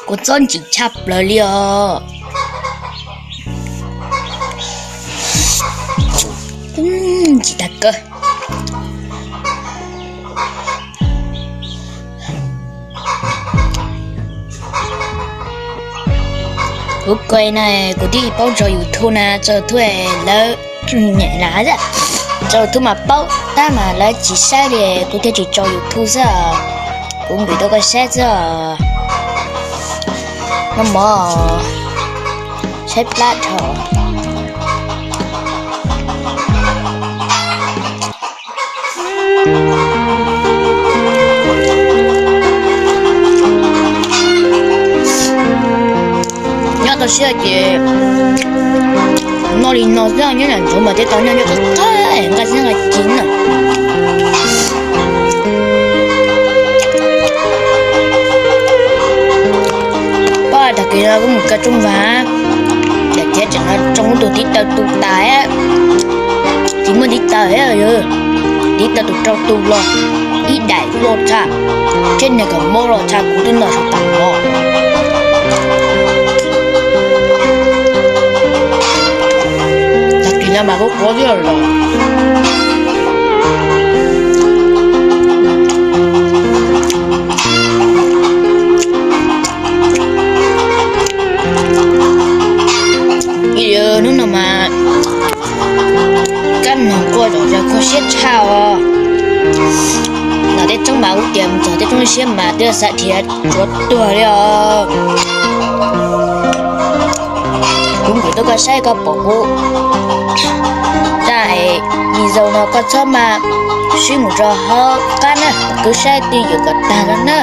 Kuv txob ntsim tshaj plaws li os. Ntsim tag kawg. Kuv koi na, kuv twb paub tso YouTube na, tso YouTube lawv nyiam na, tso YouTube mas paub tab mas lawv tsis saib li, kuv thiaj tsis tso YouTube xwb. Kuv nkwm tuaj koj saib xwb. Noj mov, saib plab dhau. Nyob tau siab ces noj li no xwb, nyob nram ntsuav mas thiaj tau noj, nyob qab qab nqa xwb nqa ci na. Pab tag kis no kuv mus kaw rooj vag, daim tiab tseem no tsoo tus tiv taw tu tas, tsis muaj tiv taw thiab, tiv taw tus rau tu los ib daim loj tshaj, tsheb nees kom mob los tshaj kuv twb noj tsis tas mov. Tag kis no mas kuv quav thiab los. Ib hnub no mas kab noog quaj zom zaws kho siab tshaj os. Nram tej roob mas kuv tias mus txog tej roob siab mas twb xav dhia tsuav tuag li os. Kuv nkwm tuaj koj saib koj pom kuv zaj video no koj txhob mas sib mus rau hauv qab na, kuv saib twj ywm kom tag los na.